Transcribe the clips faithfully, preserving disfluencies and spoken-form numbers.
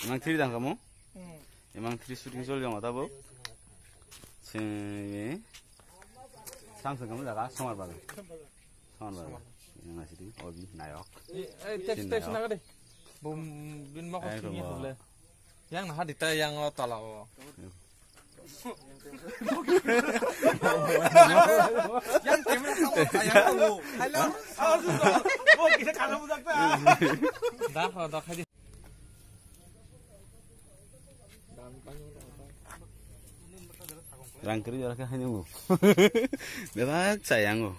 Imang three dang kamu? Hmm. Imang three shooting choli dong tabuk. Sini. Samsung kamu jaga Somar Bagan. Somar Bagan. Yang nasi di Obi Nayok. Eh, eh, text, Sini text Nayok. Naga deh. Bum, bin mau Ayo, kau kau. Yang nah di ta yang o tala o. Yang kamera kamu kayak kamu. Halo. Oh, kita kalau budak ta. Dah, dah, dah. Rang kiri jora khe haino. Bebak chayango.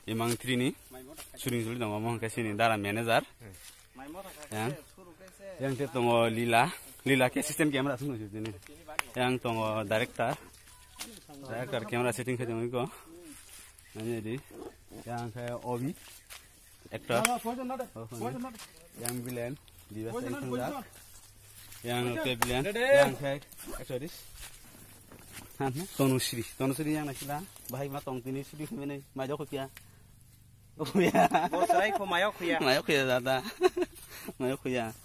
Imang three ni shooting choli tongo, omo hwnkhe chini dara manager. Yang, yang te tongo Lila, Lila khe assistant camera sung sini. Yang tongo director, director camera setting khe tongo iko. Ani di, yang khe Obi. Actor. Oh, yang villain. Diba yang thwngjak. Yang te villain. Yang khe actress. Tanusri. Tanusri yang nakila. Bahai ma tong tini shooting mene mai jok kya. Oh ya. Bo sarai ko mayok ya. Mayok ya dada. Mayok ya.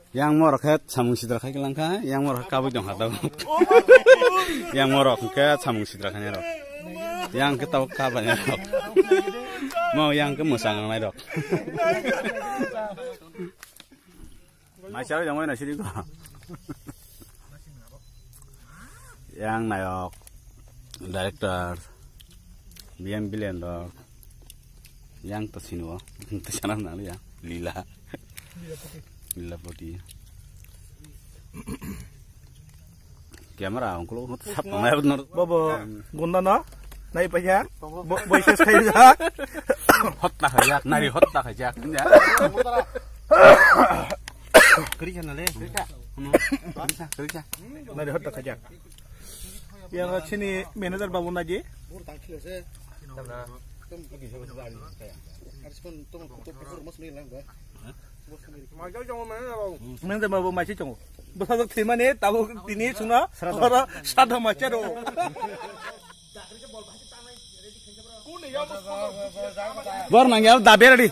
Yang morok khe samung sidra khai langkha, yang morok khe kabui tongkha tabuk. Yang morok khe samung sidra khai rok. Yang khe tabuk kabani rok. Mo yang khe mwsang nai rok. Mai chawai dong na siri ko. Yang nayok, director, B M Bilendor, yang to sinwo, to sana nang ya, Lila, Lila Poti. Camera ungkolo sap nang ya bener. Bobo, gunda na, nai paya, bo-, boy ses kaya. Hotta kaya, nari hotta kaya, ya. Kiri chana le. Nari hotta kaya. Yang sini manager babu naji. Manager babu masih cong. Bwsajwk thwimani tabuk tini chwngno oro sado maicha rw. Bor nangya da beradi.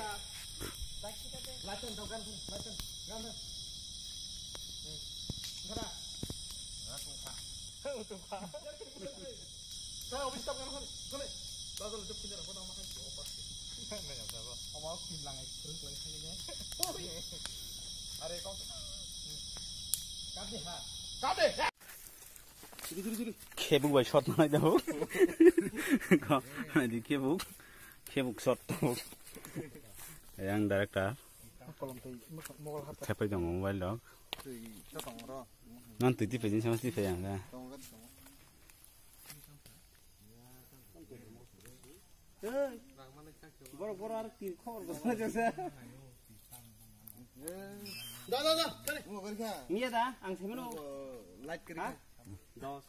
Khebuk bai shot nai daw. Ko, di khebuk, khebuk shot. Yang director. Thepai tongo mobile rok. Non twi twi phaijin sama twi phai ang da. Borok, borok, aro tin khobor gotna jasa. Da, da, da, kare. Miya da, ang semino. Like kare. Ha? Dos.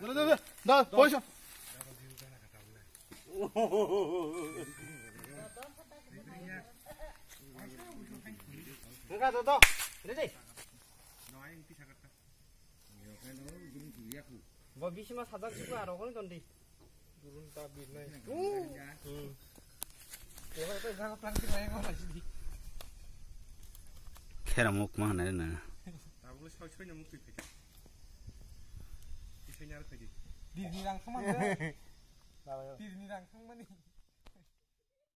Da, da, da, da, poisa. Enggak, tuh, tuh. Ini deh. Bo bisima sajak suku aro kono tondi. Gurun ta birnai. Hmm. Khera muk ma hanai na. Tabuk soi soi na muk twi phai. Twi soi na ar phai di. Di di rang thangmani. Di di rang thangmani.